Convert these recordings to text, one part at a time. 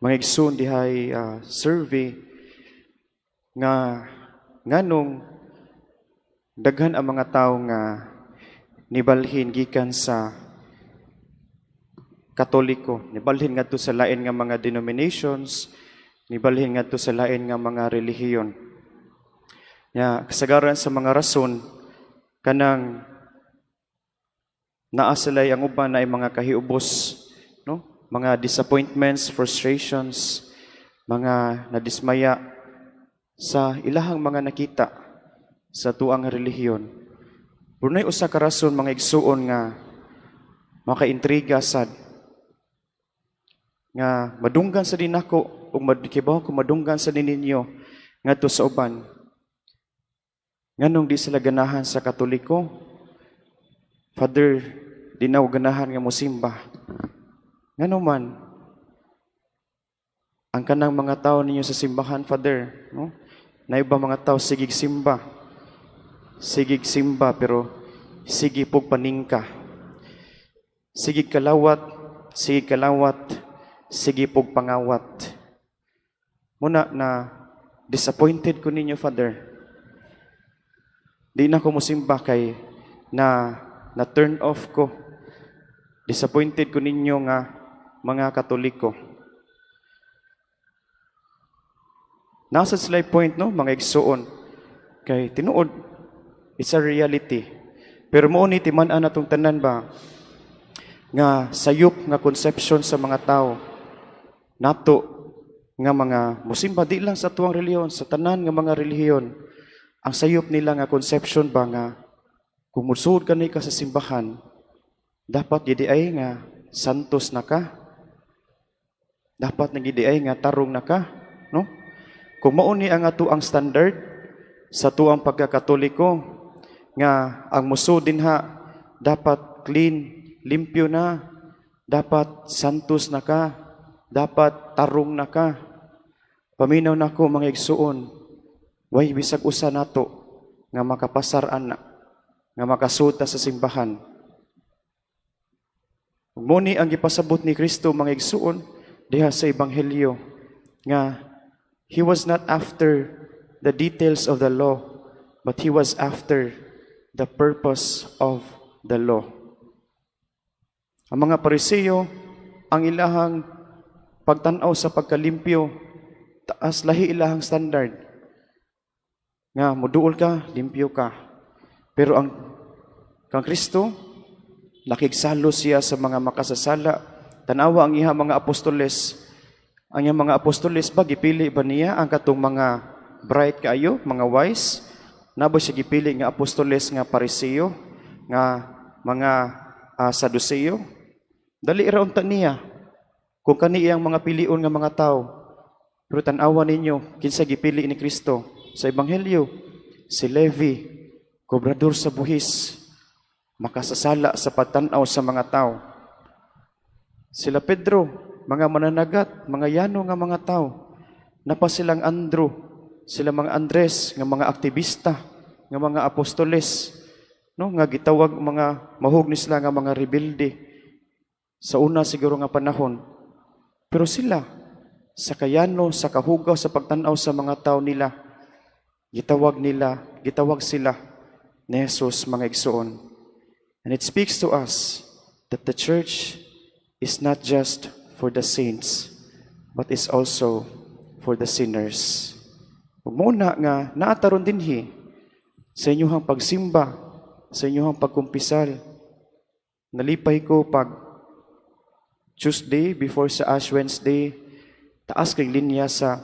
Mga igsoon, dihay survey nga nganong daghan ang mga tao nga nibalhin gikan sa Katoliko, nibalhin ngadto sa lain nga mga denominations, nibalhin ngadto sa lain nga mga relihiyon. Nya kasagaran sa mga rason, kanang naa sila'y, ang uban na ay mga kahiubos, no? Mga disappointments, frustrations, mga nadismaya sa ilahang mga nakita sa tuang relihiyon. Pero usa ka rason, mga igsuon, nga makaintriga sad nga madunggan sa dinako ug madkibaw ko madunggan sa ninyo ngadto sa uban. Nganong di sila ganahan sa Katoliko? "Father, di na ako ganahan nga mosimba. Ngano man? Ang kanang mga tao ninyo sa simbahan, Father, no? Na iba mga tao sigig simba. Sigig simba pero sige pog paningka. Sige kalawat, sige kalawat, sige pog pangawat. Muna na disappointed ko ninyo, Father. Di na ko mosimba kay na na turn off ko. Disappointed ko ninyo nga mga Katoliko." Nasa sila point, no, mga igsuon. Kay tinuod, it's a reality. Pero mo ni timan-an natong tanan ba nga sayop nga conception sa mga tao nato nga mga musimba, di lang sa tuang relihiyon, sa tanan nga mga relihiyon, ang sayop nila nga conception ba nga kung musuod kani ka sa simbahan, dapat gidi ay nga santos na ka, dapat na gidi ay nga tarong na ka, no? Kung mao ni ang ato ang standard sa tuang pagkakatoliko nga ang musuod dinha dapat clean, limpyo na, dapat santos na ka, dapat tarong na ka. Paminaw nako, mga igsuon, way bisag usa nato nga makapasar ana nga makasuod ta sa simbahan. Ug ni ang gipasabot ni Kristo, mga igsuon, diha sa Ebanghelyo nga he was not after the details of the law, but he was after the purpose of the law. Ang mga Pariseo, ang ilahang pagtan-aw sa pagkalimpyo, taas, lahi ilahang standard. Nga muduol ka, limpyo ka. Pero ang kang Kristo, nakigsalo siya sa mga makasasala. Tanawa ang iha mga apostoles. Ang iyang mga apostoles ba, gipili ba niya ang katong mga bright kaayo, mga wise? Nabo siya gipili nga apostoles nga Pariseo, nga mga Saduceo? Dali ra unta niya kung kani iyang mga pilion nga mga tao. Pero tan-awa ninyo, kinsa gipili ni Kristo sa Ebanghelyo? Si Levi, kobrador sa buhis, makasasala sa pagtan-aw sa mga tao. Sila Pedro, mga mananagat, mga yano nga mga tao. Napa silang Andrew, sila mga Andres, nga mga aktivista, nga mga apostoles, no, nga gitawag mga mahug ni sila nga mga rebelde sa una siguro nga panahon. Pero sila, sa kayano, sa kahugaw, sa pagtanaw sa mga tao nila, gitawag nila, gitawag sila ni Jesus, mga igsoon. And it speaks to us that the church is not just for the saints, but is also for the sinners. Ug muna nga naataron dinhi sa inyong pagsimba, sa inyong pagkumpisal. Nalipay ko pag Tuesday before sa Ash Wednesday, taas kay linya sa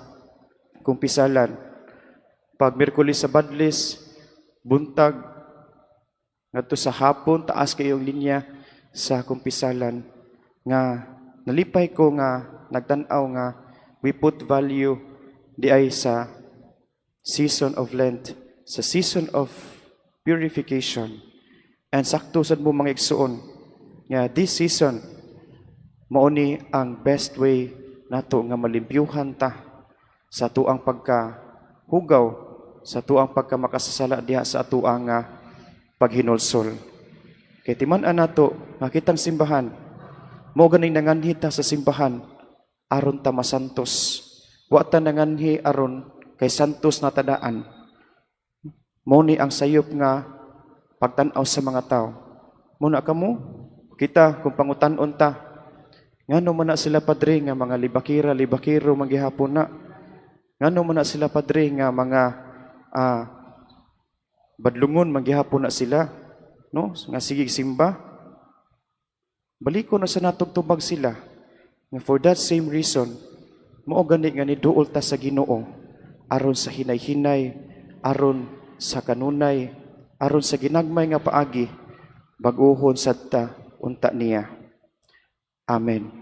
kumpisalan. Pag Miyerkules sa Badlis, buntag, ngadto sa hapon, taas kayong linya sa kumpisalan. Nga nalipay ko nga nagtan-aw nga we put value di ay sa season of Lent, sa season of purification. And sakto sad mo, mga igsuon, nga this season mao ni ang best way nato nga malimpyuhan ta sa tuang pagkahugaw, sa tuang pagkamakasasala diha sa atuang nga paghinulsol. Kay timan-an nato nga kitang simbahan, mo ganing nanganhi ta sa simbahan. aron ta masantos. Wa ta nanganhi aron kay santos na ta daan. Mao ni ang sayop nga pagtan-aw sa mga tao. Muna kamo, kita kung pangutan-on ta, ngano man na sila, Padre, nga mga libakira, libakiro manggihapon na? Ngano man na sila, Padre, nga mga badlungon manggihapon na sila, no? Nga sige simba. Baliko na sa natong tubag sila. Nga for that same reason, mao gani nga niduol ta sa Ginoo aron sa hinay-hinay, aron sa kanunay, aron sa ginagmay nga paagi, bag-uhon sad ta unta niya. Amen.